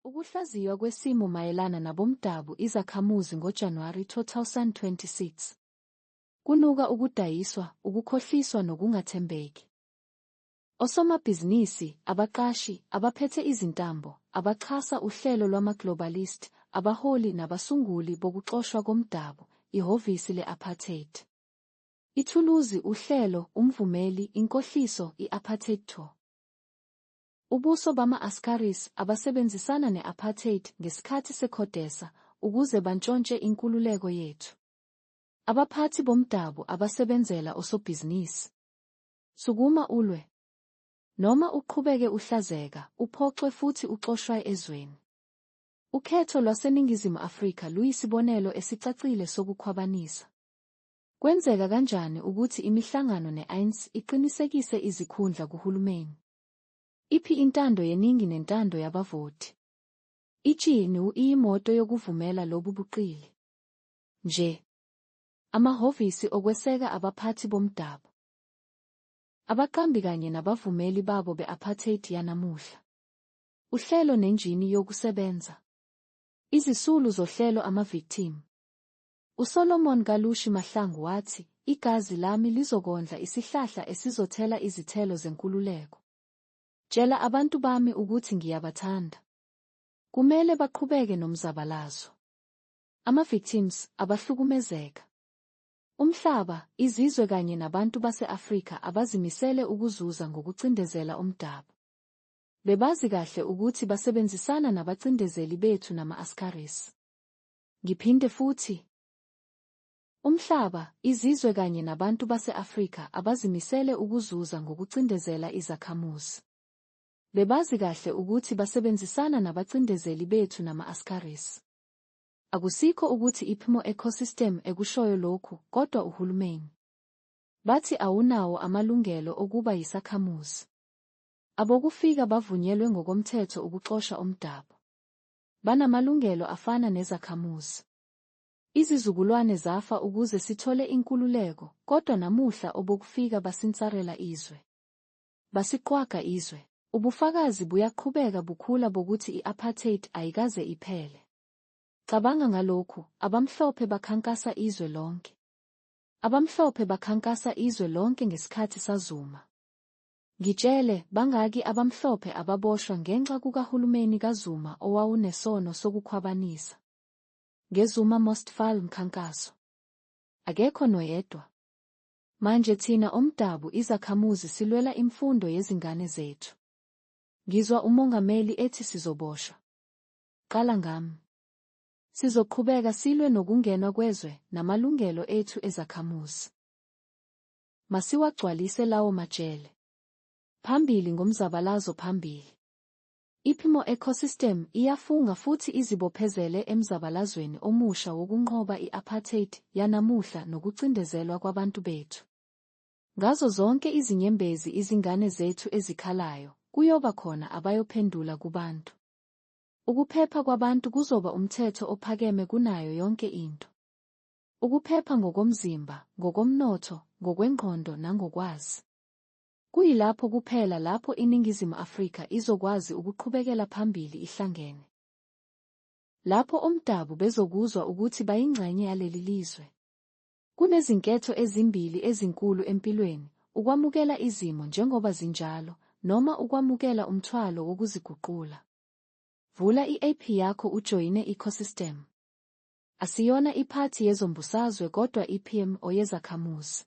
Ukuhlaziywa kwesimo mayelana nabomdabu izakhamuzi ngoJanuwari 2026. Kunuka ukudayiswa, ukukhohliswa nokungathembeki. Osomabhizinisi, abaqashi, abaphethe izintambo, abaxhasa uhlelo lwama-globalist, abaholi nabasunguli bokuxoshwa komdabu, ihhovisi le-apartheid. Ithuluzi, uhlelo, umvumeli, inkohliso, i-apartheid tour. Ubuso bama-Askaris abasebenzisana ne-apartheid ngesikhathi seCODESA ukuze bantshontshe inkululeko yethu. Abaphathi bomdabu abasebenzela osobhizinisi. Sukuma ulwe. Noma uqhubeke uhlazeka, uphoxwe futhi uxoshwa ezweni. Ukhetho lwaseNingizimu Afrika luyisibonelo esicacile sokukhwabanisa. Kwenzeka kanjani ukuthi imihlangano ne-ANC iqinisekise izikhundla kuhulumeni? Iphi intando yeningi nentando yabavoti? I-GNU iyimoto yokuvumela lobu buqili. Nje. Amahhovisi okweseka abaphathi bomdabu. Abaqambi kanye nabavumeli babo be-apartheid yanamuhla. Uhlelo nenjini yokusebenza. Izisulu zohlelo ama-victim. USolomon Kalushi Mahlangu wathi, Igazi lami lizokondla isihlahla esizothela izithelo zenkululeko. Tshela abantu bami ukuthi ngiyabathanda. Kumele baqhubeke nomzabalazo. Ama-victims, abahlukumezeka. Umhlaba, izizwe kanye nabantu base-Afrika abazimisele ukuzuza ngokucindezela umdabu. Bebazi kahle ukuthi basebenzisana nabacindezeli bethu nama-Askaris. Ngiphinde futhi. Umhlaba, izizwe kanye nabantu base-Afrika abazimisele ukuzuza ngokucindezela izakhamuzi. Bebazi kahle ukuthi basebenzisana nabacindezeli bethu nama-Askaris. Akusikho ukuthi iPMO Ecosystem ekushoyo lokhu, kodwa uhulumeni. Bathi awunawo amalungelo okuba yisakhamuzi. Abokufika bavunyelwe ngokomthetho ukuxosha umdabu. Banamalungelo afana nezakhamuzi. Izizukulwane zafa ukuze sithole inkululeko, kodwa namuhla obokufika basinsarela izwe. Basiqwaga izwe. Ubufakazi buyaqhubeka bukhula bokuthi i-apartheid ayikaze iphele. Cabanga ngalokhu, abamhlophe bakhankasa izwe lonke. Abamhlophe bakhankasa izwe lonke ngesikhathi saZuma. Ngitshele, bangaki abamhlophe ababoshwa ngenxa kukahulumeni kaZuma owawunesono sokukhwabanisa? NgeZuma Most Fall mkhankaso. Akekho noyedwa. Manje thina omdabu izakhamuzi silwela imfundo yezingane zethu. Ngizwa umongameli ethi sizoboshwa. Qala ngami. Sizoqhubeka silwe nokungenwa kwezwe namalungelo ethu ezakhamuzi. Masiwagcwalise lawo majele. Phambili ngomzabalazo phambili. IPMO Ecosystem iyafunga futhi izibophezele emzabalazweni omusha wokunqoba i-apartheid yanamuhla nokucindezelwa kwabantu bethu. Ngazo zonke izinyembezi izingane zethu ezikhalayo, kuyoba khona abayophendula kubantu. Ukuphepha kwabantu kuzoba umthetho ophakeme kunayo yonke into. Ukuphepha ngokomzimba, ngokomnotho, ngokwengqondo nangokwazi. Kuyilapho kuphela lapho iNingizimu Afrika izokwazi ukuqhubekela phambili ihlangene. Lapho omdabu bezokuzwa ukuthi bayingxenye yaleli lizwe. Kunezinketho ezimbili ezinkulu empilweni, ukwamukela izimo njengoba zinjalo, noma ukwamukela umthwalo wokuziguqula. Vula i-app yakho ujoyine ecosystem. Asiyona iphathi yezombusazwe kodwa iPMO yezakhamuzi.